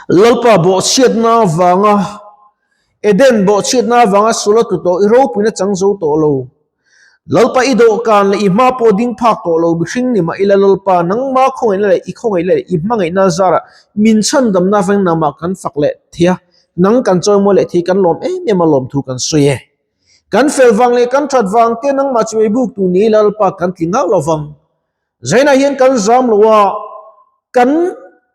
Lalpa bawhchhiatna avanga Eden bawhchhiatna avanga sul a tlu tawh i ropuina chang zo tawh lo. Lalpa i dawhkan leh i hma pawh ding phak tawh lo mihring ni mah ila Lalpa nangma khawngaihna leh i khawngaihna leh i hmangaihna zarah min chhandamna avangin nangmah kan fak leh thei a, nang kan chawimawi leh thei kan lawm em em a lawmthu kan sawi e. Kan fel vang leh kan that vang te nangmah chu ei buk tur ni ila Lalpa kan tli ngau lo vang. Zainah hian kan zam lo a, kan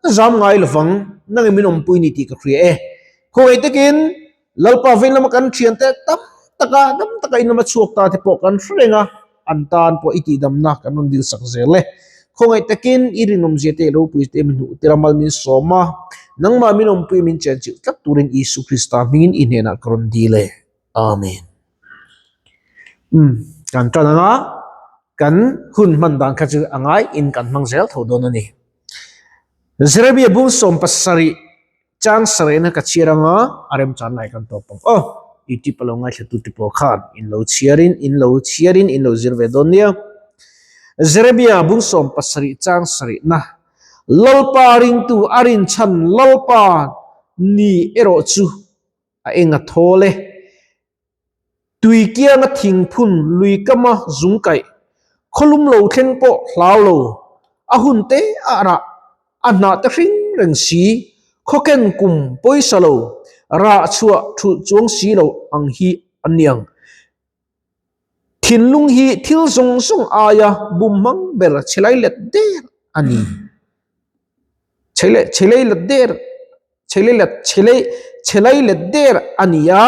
zam ngai lo vang, nangin min awmpui ni tih ka hria e. Khawngaih takin Lalpa vein lama kan thiante tam taka dam taka in lama chhuak ta te pawh kan hre reng a, an tan pawh i tihdamna kan rawn dilsak zel e. Khawngaih takin i rinawmzia te i ropui te min hmuh tir a, mal min sawm a, nangmah min awmpui min chenchilh tlat turin Isu Krista hmingin i hnenah ka rawn dil e. Amen. Umm kan tan anga kan hun hman dan kha chu a ngai in kan hmang zel tho dawn a ni. Jeremia bung 70 chang sarehna ka chhiar anga a remchan lai kan tawp ang aw. YouTube a lo ngaithla tu te pawh khan in lo chhiarin in lo chhiarin in lo zir ve dawn nia. Jeremia bung 70 chang sarehna Lalpa ringtu a rinchhan Lalpa ni erawh chu a eng a thawl e. Tui kianga thingphun lui kama zung kaih, khawlum lo thleng pawh hlau lo, a hun te a rah, a hnah te hring reng si, khawken kum pawisa lo, rah chhuah thulh chuang si lo ang hi an ni ang. Thinlung hi thil zawng zawng aia bum hmang ber chhelai let der a ni. Chhelai let der chhelai let chhelai chhelai let der a ni a,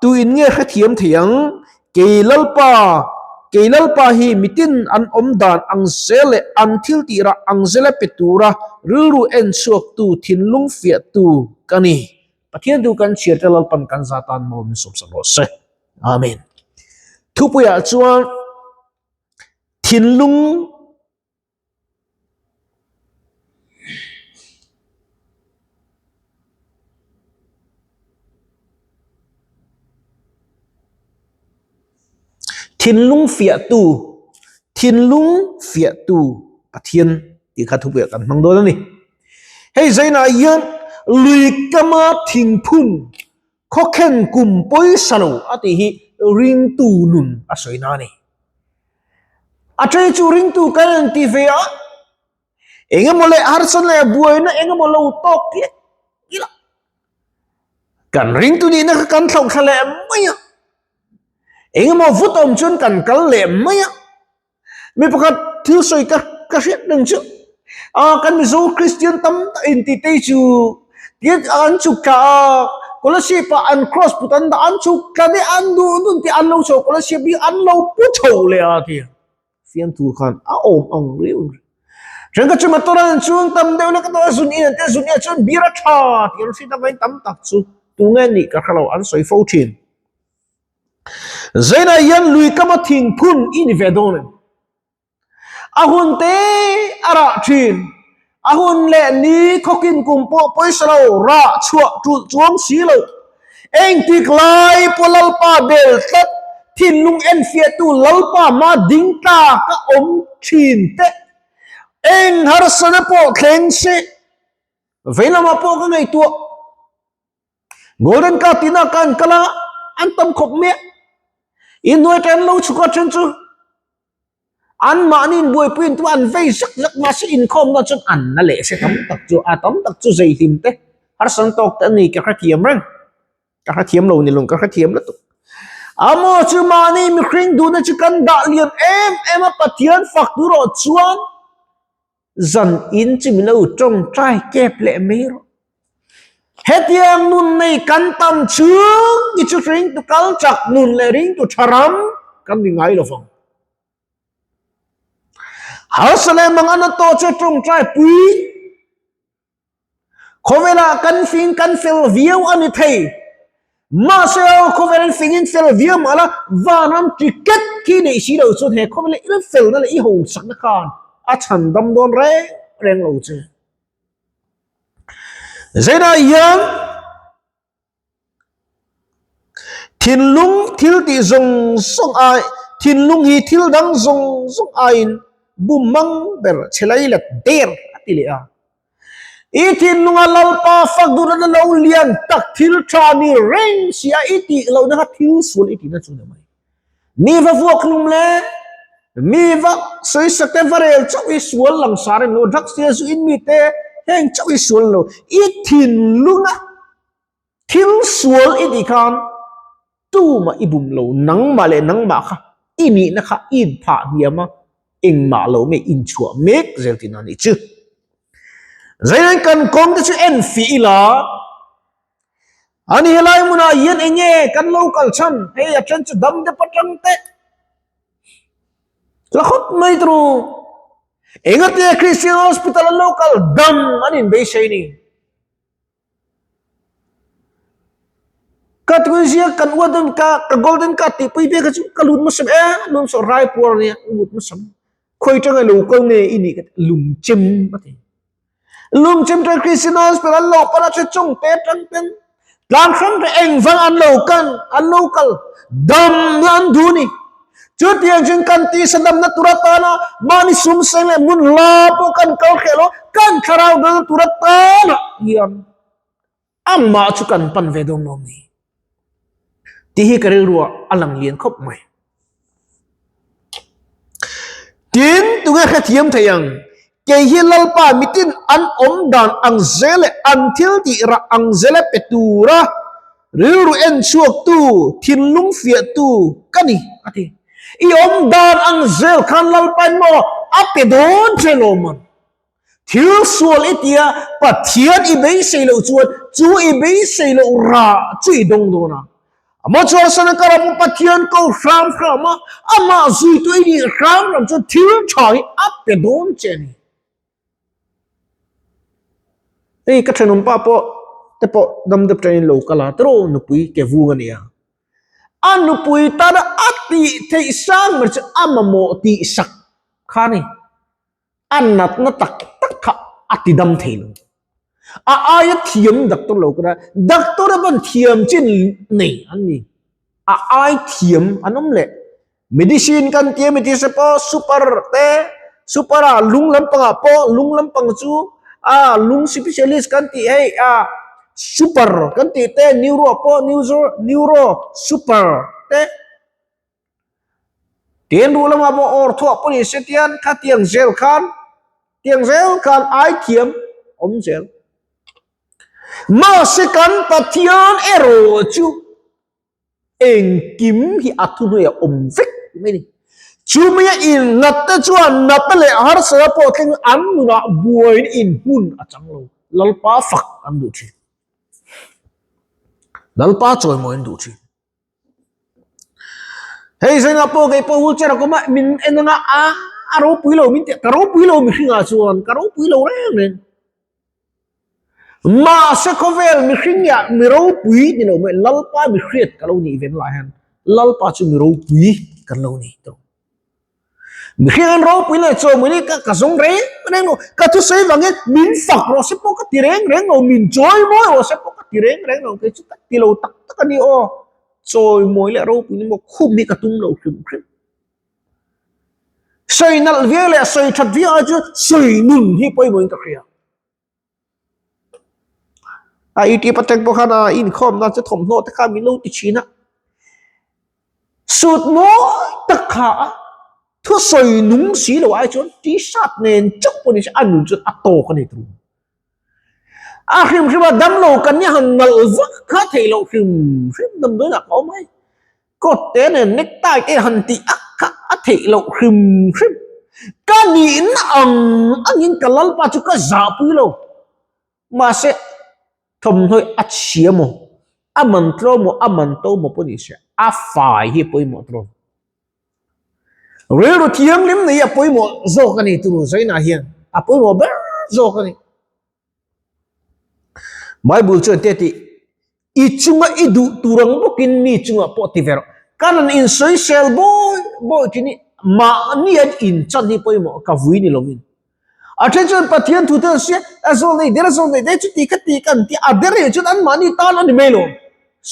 tu in nge hrethiam thei ang? Kei Lalpa, kei Lalpa hi mitin an awm dan ang zel leh an thil tih rah ang zela pe tura rilru en chhuaktu thinlung fiahtu ka ni. Pathian tu kan chhiar te Lalpan kan za tan maw min sawmsak rawh se. Amen. Thupuiah chuan thinlung thinlung fiahtu thinlung fiahtu Pathian tih kha thupuiah kan hmang dawn a ni. Hei zainah hian lui kama thingphun Khawkhen kum pawisa lo a tih hi ringtu nun a sawi na a ni. A ṭei chu ringtu kan rawn ti ve a, eng emaw leh harsatna leh buaina eng emaw lo tawk lek ila kan ringtu nihna kha kan thlauh thla leh mai a, eng emaw vut awm chuan kan kal leh mai a. Mi pakhat thil sawi ka ka hriat reng chu ah kan Mizo Kristian tam tak inti te chu tin an chhuk thla a Kolasib ah an cross put an dah an chhuk thla te an duh dun te an lo chho Kolasib hi an lo pu chho leh a ti fiamthu khan a awm ang riau thenkhat chu motor an chuang tam deuh lek a zun in an tia zun in ah chuan beer a tha tih an hriat avangin tam tak chu tunge nih ka hrelo an sawi fo thin. Zainah hian lui kama thingphun i ni ve dawn em? A hun te a rah thin. A hun leh ni khawkin kum pawh pawisa lo rah chhuah tulh chuang si lo. Engtik lai pawh Lalpa bel tlat thinlung enfiahtu Lalpa hma ding tlak a awm thin te. Eng harsana pawh thleng se veilamah pawh ka ngaihtuah. Golden Cup tina kan kal a, an tam khawp mai a. Inhnuai ṭan lo chhuk a ṭhen chu an mahni inbuaipui in tumah an vei zak zak mahse inkhawmna chuan an na leh se tam tak chu a tam tak chu zei hlim te harsan tawk te a ni ka hrethiam reng ka hrethiam lo ni lung ka hrethiam lutuk amaw chu mahni mihring duhna chu kan dah lian em em a Pathian fak tur erawh chuan Zan in chu min lo tawngtai kep leh mai rawh. Hetiang nun nei kan tam chhung hi chu ringtu kal chak nun leh ringtu tha ram kan ni ngai lo vang. Harsa leh mangan a tawh chu tawngtai pui. Khawvelah kan fing kan fel viau a ni thei. Mahse aw khawvel fingin fel viau mah la vanram ticket khi neih si lo chuan he khawvela i felna leh i hosakna khan a chhan dam dawn reng reng lo che. Zainah hian Thinlung thil tih zawng zawng ai, thinlung hi thil dang zawng zawng aiin bum mang ber chhe lai let der a ti leh a. I thinlunga Lalpa fak duhna lo lian tak thil tha ni reng si a i tih lohna kha thil sual i tihna chu ni mai. Mi va vuak hlum le mi va sawisak te va rel chauh i sual langsar in lo drugs te zu in mi te heng chauh i sual lo. I thinlunga thil sual i tih khan tumah i bum lo nangmah leh nangmah kha i nihna kha i inphah hniam a engmah lo mai inchhuah mek zel tihna a nih chu. Zeirin kan kawng te chu en fih ila ani helai hmunah hian eng nge kan lo kal chhan hei a then chu dam dep atang te la khawp mai turu engati Christian hospital an lo kal dam an inbeisei ni. Ka tuizia kan uat dawn ka ka golden card tih pui ve kha chu ka lut hmasa e lung saw rai puar ania ka lut hmasa khawi tanga lo kal nge i nih ka ti lungchem a ti lungchem tang Christian hospital an lo pan a che chung te tang ten tlang hrang te engvang an lo kan an lo kal dam na an duh ni Chutiang chuan kan tisa damna tur atana mahni sum seng leh hmun hla pawh kan kal hreh lo, kan thlarau damna tur atana hian amah chu kan pan ve dawn lo ni tih hi ka rilruah a lang lian khawp mai. Tin, tunge hrethiam thei ang? Kei hi Lalpa mitin an awm dan ang zel leh an thil tih rah ang zel e pe tura rilru en chhuaktu, thinlung fiahtu ka ni, a ti. I awm dan ang zel khan Lalpa in maw a pe dawn che lo man. Thil sual i tia Pathian i beisei loh chuan chu i beisei loh rah chu i dawng dawn a. Amaw chuan sana ka ram Pathian ko hram hram a, amah zuitu i nih hram hram chuan thil tha hi a pe dawn che a ni. Hei ka thenawm pa pawh te pawh dam deuh tangin lo kal a, tiraw nupui ke vung a nia. A nupui tana a tih theih sang ber chu a mamawh tih sak kha a ni. A natna tak tak kha a ti dam thei lo. A aia thiam doctor lo kawt a, doctor a pawn thiam chin nei an ni. A ai thiam an awm leh. Medicine kan tia mi tise pawh super te, super ah lung lampangah pawh lung lampang chu a lung specialist kan tih hei a super kan tih te neuro ah pawh neuro super te. Tin ruh lamah pawh awr thuah pawh ni se tian kha tiang zel khan tiang zel khan ai thiam awm zel. Mahse kan Pathian erawh chu engkim hi a thuhnuaiah awm vek mai a ni. Chumia innat te chuan natna leh harsatna pawh thleng an nunah buaina inhmun a chang lo. Lalpa fak an duh thin. Lalpa chawimawi an duh thin. Hei zainah pawh kei pawh wheelchair a kawm a min en anga a a ropui lo min tih ka ropui lo mihring ah chuan ka ropui lo reng reng mahse khawvel mihring ah mi ropui ni lo mai lalpa mi hriat ka lo nih ve na lai hian lalpa chu mi ropui kan lo ni tawh. Mihring an ropui leh chaw mai ka ka zawng reng reng lo ka thusawi vangin min fak rawh se pawh ka ti reng reng lo min chawi mawi rawh se pawh ka ti reng reng lo kei chu ka ti lo tak tak a ni aw chawi mawi leh ropui ni maw khum hi ka tum lo hrim hrim sawi nalh viau leh sawi that viau ai chu sawi nun hi pawimawhin ka hria. A i tih patek pawh khan a inkhawm nan chu thawmhnaw te kha min lo ti thin a suit mawi tak kha a thusawi nung si lo ai chuan t-shirt nen chauh pawh ni se a nun chuan a tawk a ni tur a hrim hrim a damlo kan nia han nalh vak kha theih loh hrim hrim damdawiin ah ka awm mai. Coat te nen necktie te han tih a kha a theih loh hrim hrim. Ka nihna ang angin ka lalpa chu ka zahpui lo. Mahse thawmhnaw a chhia maw, a man tlawm maw, a man to maw pawh ni se a fai hi a pawimawh tawh. Rilru thianghlim nei hi a pawimawh zawk a ni turu Zaina hian a pawimawh ber zawk a ni. Bible chuan te tih i chunga i duh tur ang bawkin mi chungah pawh ti ve rawh. Kan an insawisel bawi bawi thin hi mahni an inchan hi pawimawh ka vui ni lovin. A then chuan Pathian thu te an hria a zawl nei der a zawl nei der chuti kha ti kan ti a der hi chuan anmahni tan a ni mai lo.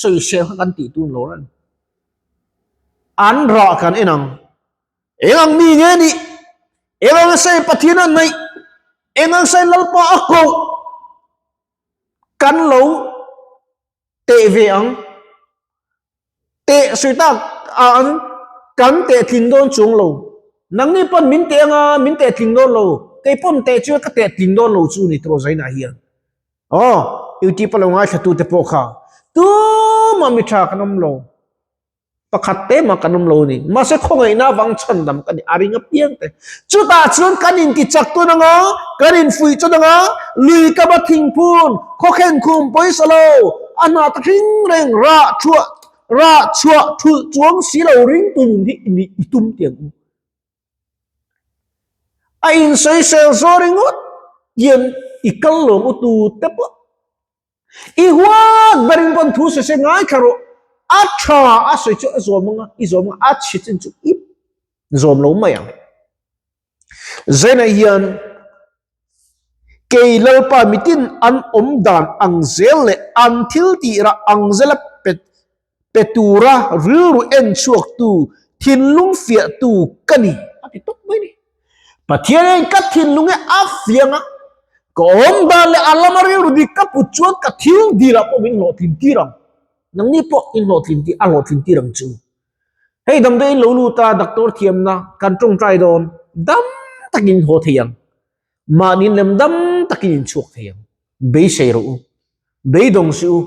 Sawisel kha kan tih tun lo reng. An rah kan en ang. Eng ang mi nge nih? Eng ang sai Pathian a neih? Eng ang sai Lalpa a koh? Kan lo teh ve ang. Teh sawi tak ah an kan teh tling dawn chuang lo. Nangni pawn min teh anga min teh tling dawn lo. Kei pawn teh chu ka teh tling dawn lo chu ni tawh Zaina hian. Aw, YouTube a lo ngaithla tu te pawh kha tumah mi tha kan awm lo. Pakhat te mah kan awm lo a ni. Mahse khawngaihna avang chhandam ka ni a ring apiang te. Chutah chuan kan intichak tawn anga, kan infuih tawn anga, lui kama thingphun, khawkhen khum pawisa lo, a hna ta hring reng rah chhuah rah chhuah thulh chuang si lo ring tu nun hi i nih i tum tiang u. A insawisel zaw ringawt hian i kal lawm u tu te pawh. I huat berin pawn thu sawi se ngaithla rawh. A tha a sawi chu a zawm anga, i zawm anga, a chhi chin chu i zawm lo mai ang. Zainah hian kei Lalpa mitin an awm dan ang zel leh an thil tih rah ang zela pe pe tura rilru en chhuaktu, thinlung fiahtu ka ni a ti tawp mai ni. Pathian hian ka thinlung hi a fiang a, ka awm dan leh a lama rilru dik ka put chuan ka thil dilah pawh min hlawhtlin tir ang. Nangni pawh in hlawhtlin tir a hlawhtlin tir ang chu. Hei damdawiin lo lut a doctor thiamna kan tawngtai dawn dam takin haw thei ang. Mahni lem dam takin in chhuak thei ang. Beisei rawh u. Beidawng si u.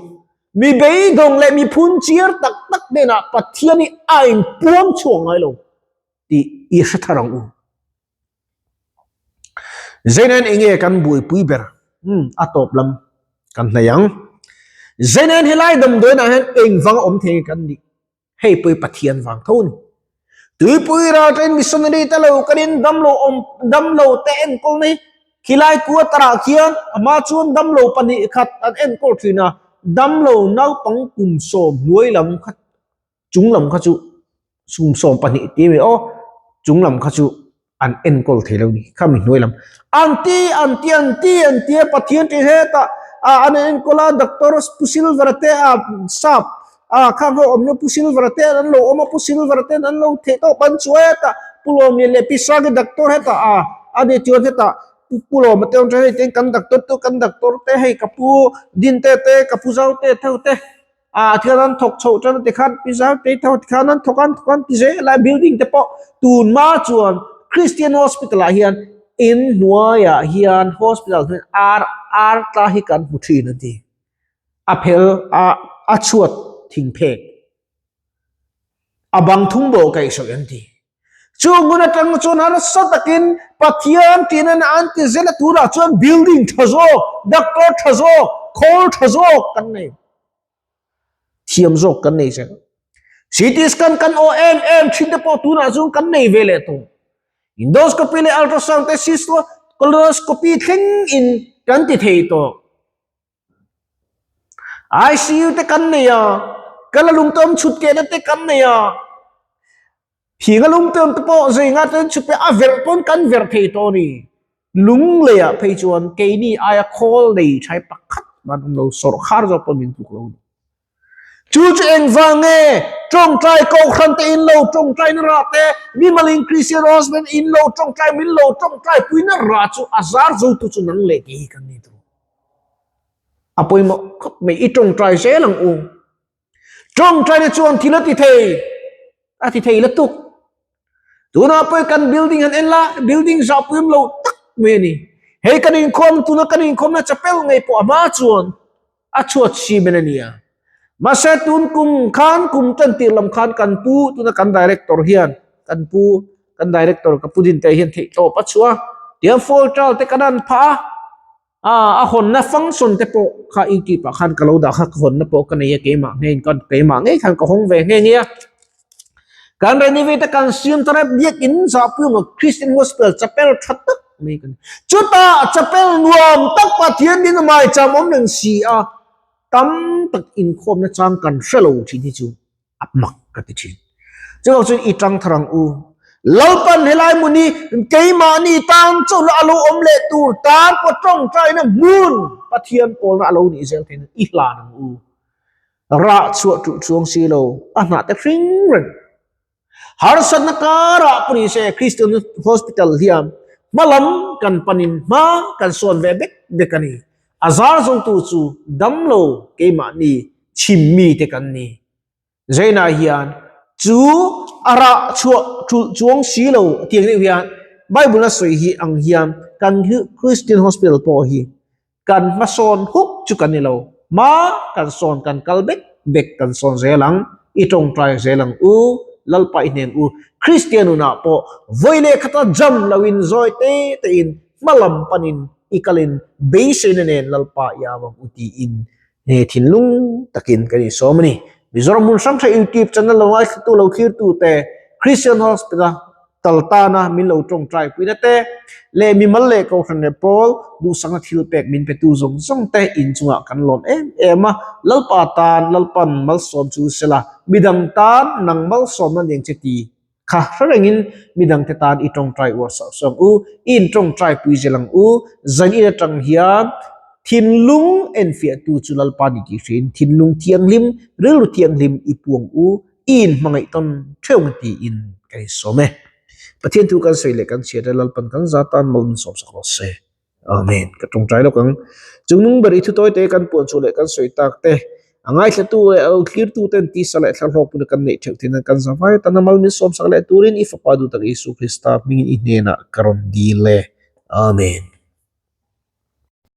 Mi beidawng leh mi phun chiar tak tak hnenah Pathian hi a inpuang chhuak ngai lo tih i hre thar ang u. Zeinain enge kan buaipui ber? Umm a tawp lam kan hnaih ang. Zeinain helai damdawiinah hian engvanga awm thei nge kan nih? Hei pawh hi Pathian vang tho a ni. Tuipui ralṭain missionary te lo kalin damlo awm damlo te enkawl na hi khilai quarter ah khian a hma chuan damlo 2 khat an enkawl thin a, damlo naupang kum 10 hnuai lam kha chung lam kha chu kum 12 tih mai aw chung lam kha chu an enkawl thei lo ni kha mi hnuai lam an ti an ti an ti an ti a Pathian tih hetah ah an enkawl a doctor Pu Silver te a sap ah khang ho awmna Pu Silver te an lo awm a Pu Silver ten an lo theih tawp an chuai a tah Pu Lawmlian leh Pi Sagi doctor hetah ah a ni chuan hetah Pu Lawma te awm tha hei ten kan doctor te kan doctor te hei ka pu Dinte te ka pu Zaute theu te. Ah tikhan an thawk chhoh tan a tikhan pizza te tho tikhan an thawk an thawk an ti zel a building te pawh tun hma chuan Christian hospital ah hian in hnuaiah hian hospital hian ar ar tla hi kan hmu thin a ti a phel a a chhuat thing phek a bang thum bawh kaih sawi an ti. Chu hmun atang chuan harsa takin Pathian tihna an ti zel a tunah chuan building tha zawk, doctor tha zawk, khawl tha zawk kan nei. Thiam zawk kan nei zel. CT scan kan aw em em thin te pawh tunah chuan kan nei ve leh tawh. Endoscopy leh ultrasound te colonoscopy thleng in kan ti thei tawh. ICU te kan nei a, kal a lungtawm chhut kehna te kan nei a, thing a lungtawm te pawh zei nga ten chhut pe a verh pawn kan verh thei tawh a ni. Lungleiah phei chuan keini aia khawl nei thai pakhat man awm lo, sawrkhar zawk pawn min tluk lo a ni. Chu chu engvang nge tawngtai kohhran te in lo tawngtai na rah te, mimalin Christian Husband in lo tawngtai min lo tawngtai pui na rah chu a zar zo tu chu nang leh kei hi kan ni tur. A pawimawh khawp mai i tawngtai zel ang u. Tawngtai na chuan thil a ti thei, a ti thei lutuk. Tunah pawh kan building han en la, building zahpuiawm lo tak mai a ni. Hei kan inkhawm tuna kan inkhawmna chapel ngei pawh a hma chuan a chhuat cement a nia. Mahse tun kum khan kum tan tir lam khan kan pu tuna kan director hian kan pu kan director ka pu din te hian theih tawp a chhuah a tiang fall trial te kan an phah a ah a hawnna function te pawh kha youtube ah khan ka lo dah kha ka hawnna pawh ka nei a keimah nge in keimah ngei khan ka hawng ve nghe nghe a kan renovate a kan siam tar a biakin zahpui awm lo Christian Gospel chapel tha tak mai kan chutah chapel nuam tak Pathian din a maicham awm reng si a tam tak inkhawmna chang kan hre lo thin hi chu a mak ka ti thin chuvang chuan i tang thar ang u Lalpan helai hmun hi keimahni tan chawlh a lo awm leh tur tan pawh tawngtaina hmun Pathian pawlna a lo nih zel theihna i hlan ang u. Rah chhuah ṭuh chuang si lo, a hnah te hring reng. Harsatna karah pawh ni se Christian Hospital hian hmalam kan panin hma kan sawn ve bek bek a ni. A zar zotu chu damlo keimahni chhim mite kan ni. Zaina hian chu a rah chhuah ṭulh chuang si lo tiang deuh hian Bible a sawi hi ang hian kan Christian Hospital pawh hi kan hmasawn huk chu kan ni lo. Hma kan sawn kan kal bek bek kan sawn zel ang, i tawngtai zel ang u, Lalpa i hnen u. Kristian nunah pawh vawi leh khata jam loin zawi te tein hma lam panin i kalin beiseina nen Lalpa i au ang u tiin he thinlung takin kan insawm a ni. Mizoram hmun hrang hrang YouTube channel lo ngaithlatu lo thlirtu te Christian Hospital tal tana min lo tawngtai puina te leh mimal leh kohhran leh pawl duhsakna thil pek min petu zawng zawng te inchungah kan lawm em em a. Lalpa tan Lalpan malsawm chu sela midang tan nang malsawmna neng che ti Kha hre rengin midangte tan i tawngtai uar sauh sauh ang u, i intawngtai pui zel ang u. Zanin atang hian thinlung enfiahtu chu Lalpa ni tih hrein thinlung thianghlim, rilru thianghlim i pu ang u, i inhmangaih tawn theuh ang tiin ka insawm e. Pathian thu kan sawi leh kan chhiat e, Lalpan kan za tan mal min sawmsak rawh se. Amen. Ka tawngtai lawk ang. Chungnung ber i thu tawi te kan puan chhuah leh kan sawi tak te, a ngaithlatu leh a lo thlirtu ten tisa leh thlarhlawk pawhin kan neih theuh theihna kan zavai atana mal min sawmsak leh turin i Fapa duh tak Isu Krista hmingin i hnenah ka rawn dil e. Amen.